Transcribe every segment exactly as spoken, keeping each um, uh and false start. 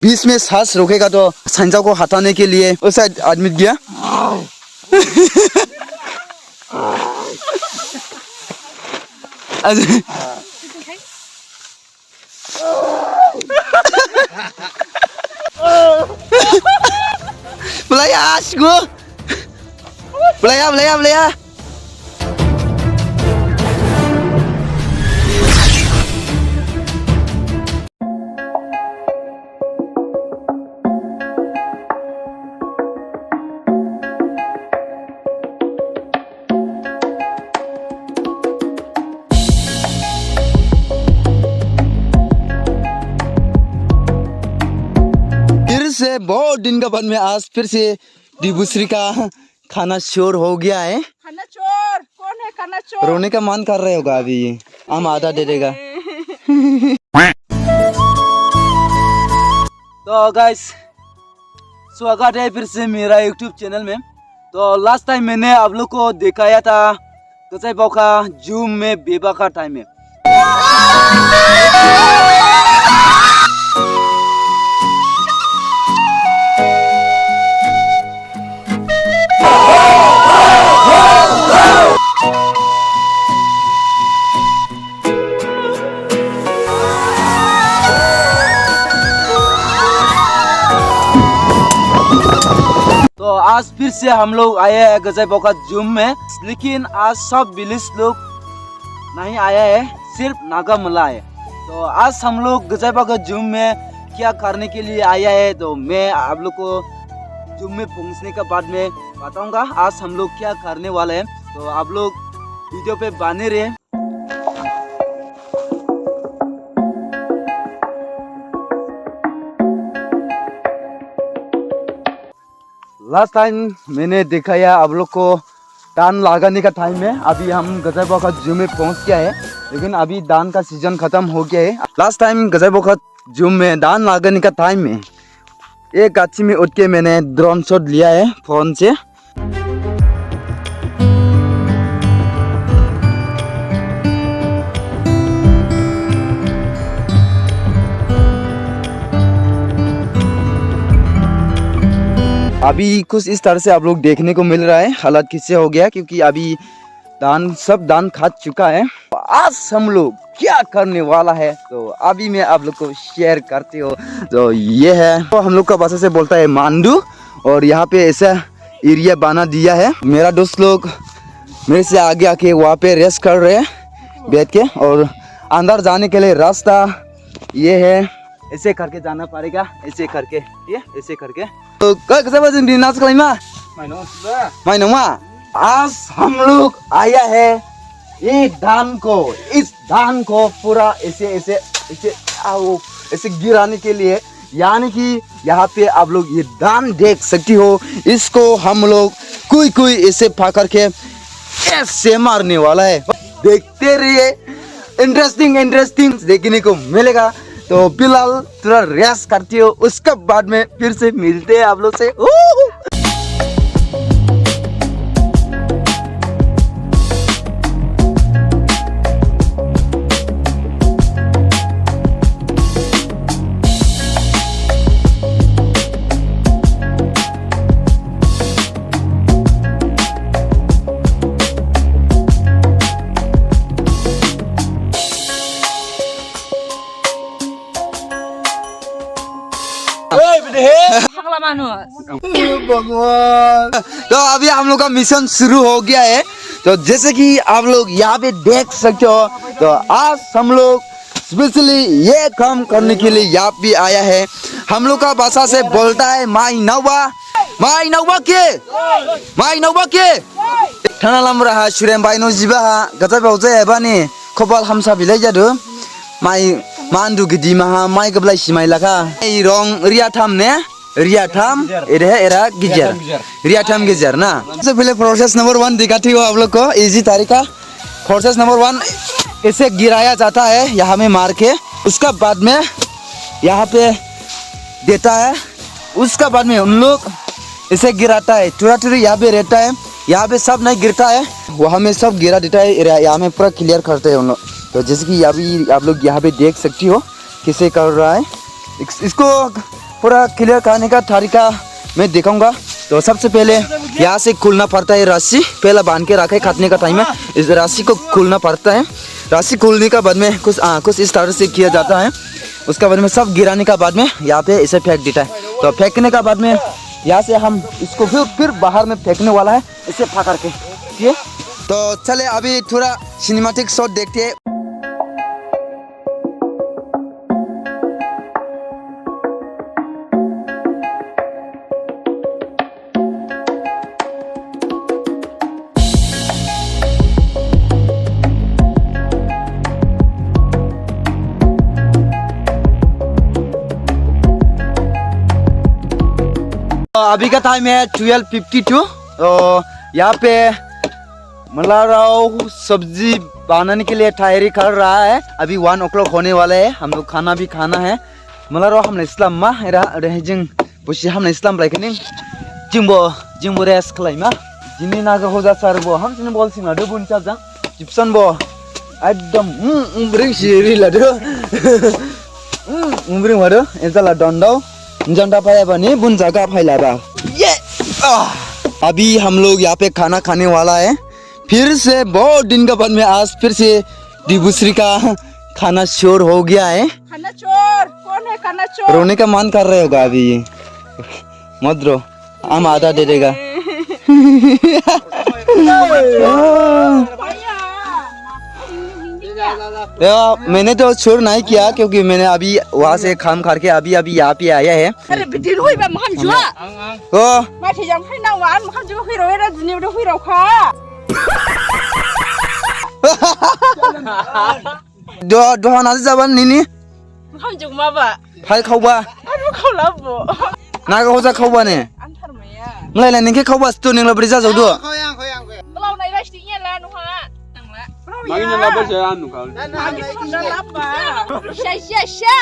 बीच में सांस रुकेगा तो संजय को हटाने के लिए उस साइड आदमी गया। Belaya, asik gua. Belaya, belaya, belaya. फिर से बहुत दिन का बाद में आज फिर से डिबुश्री का खाना चोर हो गया है। खाना चोर? कौन है खाना चोर? रोने का मन कर रहे होगा अभी, हम आधा दे देगा। तो गाइस, स्वागत है फिर से मेरा YouTube चैनल में। तो लास्ट टाइम मैंने आप लोग को दिखाया था गजाई बावखा जू में बेबा का टाइम में। तो आज फिर से हम लोग आए हैं गजाई बावखा जू में, लेकिन आज सब विलेज लोग नहीं आया है, सिर्फ नागा मला है। तो आज हम लोग गजाई बावखा जू में क्या करने के लिए आया है, तो मैं आप लोग को जू में पहुंचने के बाद में बताऊंगा आज हम लोग क्या करने वाले हैं। तो आप लोग वीडियो पे बने रहे। लास्ट टाइम मैंने दिखाया आप लोग को धान लगाने का टाइम में, अभी हम गजाई बावखा जू में पहुंच गया है, लेकिन अभी धान का सीजन खत्म हो गया है। लास्ट टाइम गजाई बावखा जू में धान लगाने का टाइम में एक गाछी में उठ के मैंने ड्रोन शॉट लिया है फोन से। अभी कुछ इस तरह से आप लोग देखने को मिल रहा है, हालत किससे हो गया, क्योंकि अभी धान, सब धान खा चुका है। आज हम लोग क्या करने वाला है, तो अभी मैं आप लोग को शेयर करते हो। तो ये है, तो हम लोग का भाषा से बोलता है मांडू, और यहाँ पे ऐसा एरिया बना दिया है। मेरा दोस्त लोग मेरे से आगे आके वहाँ पे रेस्ट कर रहे हैं बैठ के, और अंदर जाने के लिए रास्ता ये है, ऐसे करके जाना पड़ेगा, ऐसे करके, ये ऐसे करके। तो क-, कैसे बजन दिन आज कल मा? माइनवा। माइनवा। आज हम लोग आया है ये धान को, इस धान को पूरा ऐसे, ऐसे, ऐसे, आओ, ऐसे गिराने के लिए, यानी कि यहाँ पे आप लोग ये धान देख सकती हो, इसको हम लोग कोई कोई ऐसे पकड़ के ऐसे मारने वाला है। देखते रहिए, इंटरेस्टिंग इंटरेस्टिंग देखने को मिलेगा। तो फिलहाल थोड़ा रेस्ट करती हो, उसके बाद में फिर से मिलते हैं आप लोग से। तो अभी हम लोग का मिशन शुरू हो गया है। तो जैसे कि आप लोग यहाँ पे देख सकते हो, तो आज हम लोग स्पेशली ये काम करने के लिए यहाँ पे आया है। हम लोग का भाषा से बोलता है माई नौवा, माई नौवा के, माई नौवा के। Thana lamra ha surem baino jiba ha gajai baojai ebani khobal hamsa bilai jadu. Mai mandu gidi maha mai gablai simai lakha. Ei rong riya tham ne? Riya tham, ere hai era gijer. Riya tham gijer na. सबसे पहले process number one दिखाती हूँ आप लोग को, इजी तरीका। Process number one, इसे गिराया जाता है यहाँ में मार के। उसका बाद में यहाँ पे देता है। उसका बाद में उन लोग इसे गिराता है, टुरा टुरी यहाँ पे रहता है, यहाँ पे सब नहीं गिरता है, वहाँ में सब गिरा देता है। यहाँ में पूरा क्लियर करते हैं उन लोग। तो जैसे कि अभी आप लोग यहाँ पे देख सकती हो किसे कर रहा है। इस-, इसको पूरा क्लियर करने का तरीका मैं दिखाऊंगा। तो सबसे पहले यहाँ से खोलना पड़ता है रस्सी, पहला बांध के रखा है काटने का टाइम में, इस रस्सी को खोलना पड़ता है। रस्सी खोलने का बाद में कुछ, हाँ, कुछ इस तरह से किया जाता है। उसका बाद में सब गिराने का बाद में यहाँ पे इसे फेंक देता है। तो फेंकने का बाद में यहाँ से हम इसको फिर, फिर बाहर में फेंकने वाला है, इसे पकड़ के। ठीक है, तो चले अभी थोड़ा सिनेमैटिक शॉट देखते हैं। अभी का टाइम है ट्वेल्व फिफ्टी टू। तो यहाँ पे मल्ला राव सब्जी बनाने के लिए तैयारी कर रहा है। अभी वन ओ क्लॉक होने वाला है, हम लोग खाना भी खाना है। मल्ला राव हमने इस्लाम मा एरा रहे जिंग बुसि हमने इस्लाम ब्लाइकनिं जिंगबो जिंगबो रेस खालाइमा। जिंनि नागा होजा सार बो हामसिन बल सिंला दो बुन चाबजां जिप्सन बो एकदम उम उम रिंग सिरि लादो। उम उम रिंग वादो एजाला दंदाव। जंदा पाया बनी बुन जागा फाइला बा। ये अभी हम लोग यहाँ पे खाना खाने वाला है। फिर से बहुत दिन का बाद में आज फिर से डिबुश्री का खाना शोर हो गया है। खाना चोर कौन है? खाना चोर। रोने का मन कर रहे होगा अभी ये। मत रो, हम आधा दे देगा। भैया। या, मैंने तो शोर नहीं किया क्योंकि मैंने अभी वहाँ से काम करके अभी अभी यहाँ पे आया है। अरे बिदिन हुई बा महम जुआ। ओ। माथि जाम फाइना वान महम जुआ हुई रोए रा दिने हुई रोखा। Duha, duha nasi jaban nini? Makham jukma ba. Phai khaoba. Anu khaola bo. Naga hoja khaoba ne? Anthar maya. Mlai la ningkhe khaoba stu ningla bri jajaodu. Khaoya, khaoya, khaoya. Klau nai rai sting ya la nuha. Nangla. Magi nangla ba jaya anu kha. Magi nangla ba. Sha, sha, sha.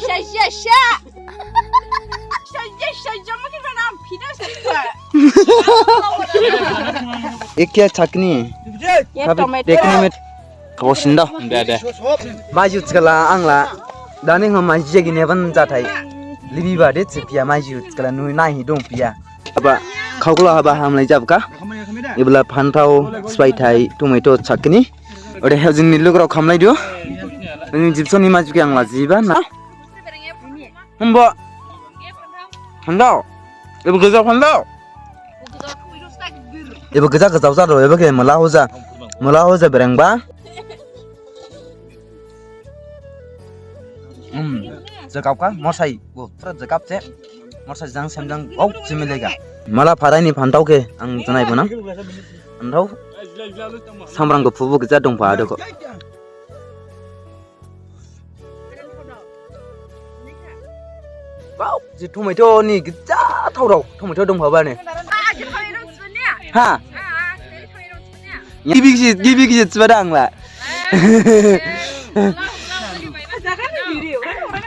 Sha, sha, sha. Sha, sha, sha. Magi nangla ba. Ek kya chutney? Ye tomato. Khabo sinda. Dede. Maiju thikhala angla. Dani ngam maiju jegi neban jathai. Libi ba de thiphiya maiju thikhala nui naihi dongphiya. Aba khaokla haba hamlai jabkha. Ibla phanthao, sbaithai, tomato chutney. Ode hajin ni lugurao khamlaidu. Nini jipsoni maiju khe angla jiba na. Humbo. Phanthao. Ibu gaja phanthao. Ebo gaja gaja jado, ebo khe mala hoja, mala hoja berengba. Hmm, jagap kha, morsai, bo pura jagap se, morsai jang sem jang, oh, similega. Mala pharai ni phanthao khe, ang janai bonang. Phanthao, samrang khe phubu gaja dongpha adokho. Bau, je tomato ni gija thaorao, tomato dongphaba ne. Ha? Gibi giji, gibi giji thiba da angla.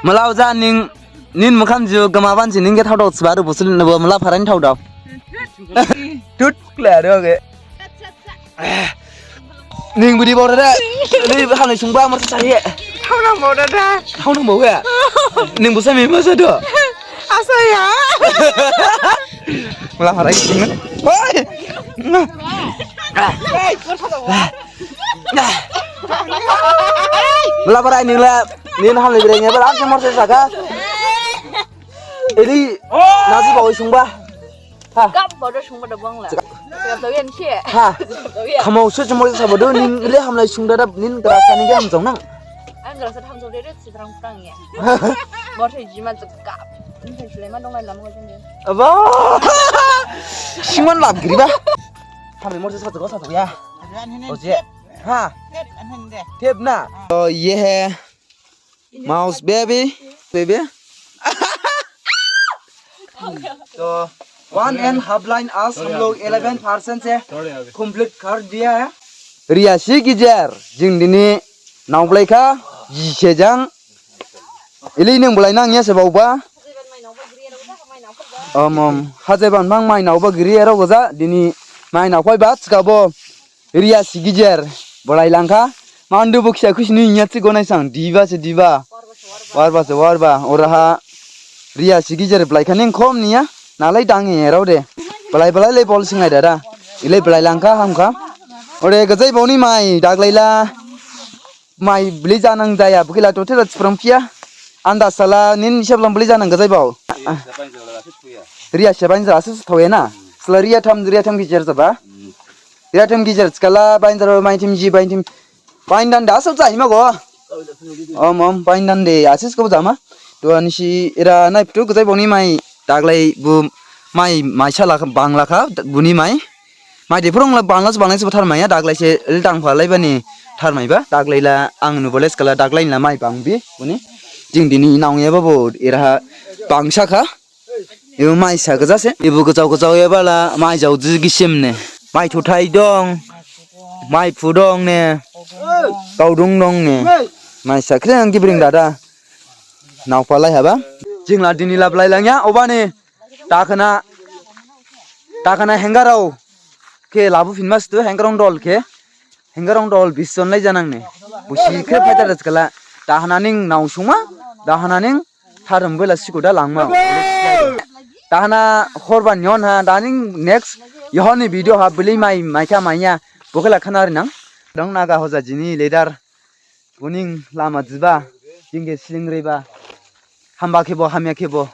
Mala hoja ning, nin mukham ju gamaban si ning khe thaorao thiba ro busul ne bo mala pharai ni thaorao. Tut, kla ro ge. Ning budi bawa da. Ni hamlai sungba morsa sahi. Thaonang bawa da. Thaonang bawa ya. Ning busa mi masa do. Asa ya. Mala pharai sung. Hoi. Mala pharai ningla. Nin hamlai berengnya bala morsa saka. Ili nasi bawa sungba. Ha. Gap bodo sungba da bangla. Gap da yan khe. Ha. Gap da yan. Khamao se chumor sa bodo nin le hamlai sungda da nin grasa ni gam jong nang. Ang grasa tham jong de de sitrang prang ya. Bor se jima jegap. Nin se sulai ma dong lai lam ko jong de. Aba. Siman lap giri ba. Hamlai mor se sa jegap sa ya. Oje. Ha. Tep na. To ye hai. Mouse baby, baby. तो one and half line आज हम लोग eleven percent से कंप्लीट कर दिया है। Riyasi gijer, jing dini naoblaikha, jise jang. Ili ning bolainang ya se baoba. Om, om, hajai banphang mainaoba giri ero goja, dini mainaophaiba, thikhabo. Riyasi gijer, bolailangkha. Mandu bo khisa khusi nui nya thi gonai sang, diba se diba. Warba se warba, oraha. Riya si gijer blai kha ning khom niya. Nalai dang e rao de. Blai blai lai bol singlai dada. Ilai blai langkha hamkha. Ore gajai boni mai daglai la. Mai beli janang jaya bukila tote da chiprang pia. Anda sala nin siap lam beli janang gajai bao. Riya siap anjir asus thawe na. Sala riya tham riya tham gijer jaba. Riya tham gijer skala bain jaro mai thim ji bain thim. Bain dan da asal jai ma go. Om om bain dan de asus ko jama. Tuan si ira nai ptu gajai boni mai daglai bu mai mai sala bangla kha buni mai. Mai de phurong la banglas banglas bo tharmaiya daglai se el dang phalai bani tharmaiba daglai la ang nu boles kala daglai la mai bangbi buni. Jing dini naung yaba bo iraha bangsa kha. Ibu mai sa gaja se ibu gajau gajau yaba la mai jau ji gisim ne. Mai thuthai dong. Mai phu dong ne. Kaudung dong ne. Mai sa kre ang gibring dada. Nau phalai haba. Jing la dini la blai langya obani. Dakhna dakhna hengarao khe labu phinmas tu hengarong dol khe hengarong dol bison lai janang ne. Busi khe phajar skala dakhna ning nau sungma dakhna ning tharum bela sikuda langma. Dakhna horban yon ha daning next yohoni video ha beli mai maikha maiya bokela khana rinang. Dong naga hoja jini leader. Buning lama jiba, jingge sling riba, hamba khebo, hamya khebo.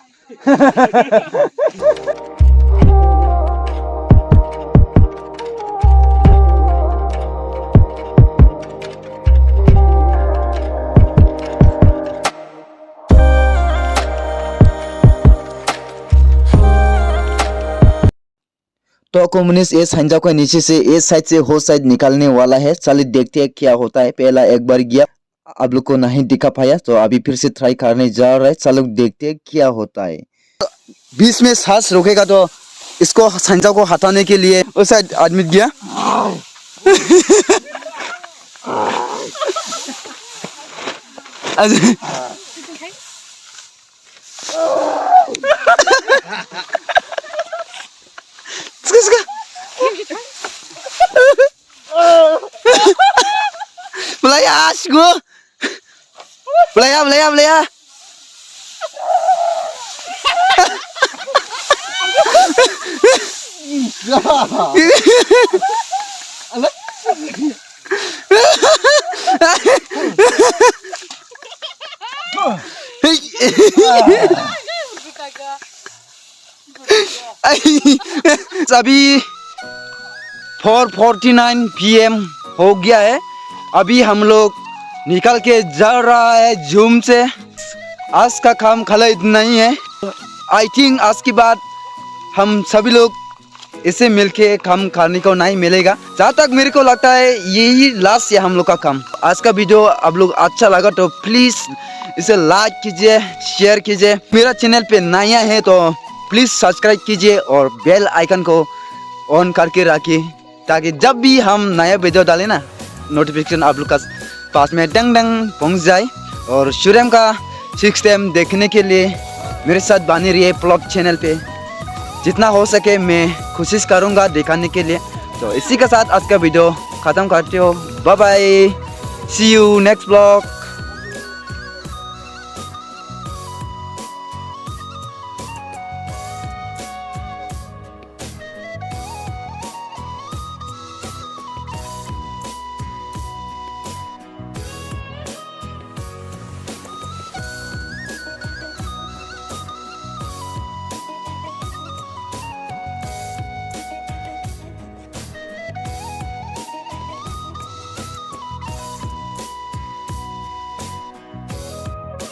तो कम्युनिस्ट ये संजा को नीचे से ये साइड से हो साइड निकालने वाला है। चलिए देखते हैं क्या होता है। पहला एक बार गया, आप लोग को नहीं दिखा पाया, तो अभी फिर से ट्राई करने जा रहा है। चलो देखते हैं क्या होता है। बीच में सांस रुकेगा तो इसको संजा को हटाने के लिए उस साइड आदमी गया। Suka, suka. Belaya, asik gua. Belaya, belaya, belaya. अभी four forty nine P M हो गया है। अभी हम लोग निकल के जा रहा है जूम से। आज का काम खाली इतना ही है। आई थिंक आज के बाद हम सभी लोग इसे मिलके काम करने को नहीं मिलेगा। जहाँ तक मेरे को लगता है, यही लास्ट है हम लोग का काम। आज का वीडियो आप लोग अच्छा लगा तो प्लीज इसे लाइक कीजिए, शेयर कीजिए। मेरा चैनल पे नया है तो प्लीज सब्सक्राइब कीजिए और बेल आइकन को ऑन करके रखिए, ताकि जब भी हम नया वीडियो डालें ना, नोटिफिकेशन आप लोग का पास में डंग डंग पहुंच जाए। और सूर्यम का सिक्स टाइम देखने के लिए मेरे साथ बने रहिए प्लॉट चैनल पे। जितना हो सके मैं कोशिश करूँगा दिखाने के लिए। तो इसी के साथ आज का वीडियो ख़त्म करते हो। Bye bye, see you next blog.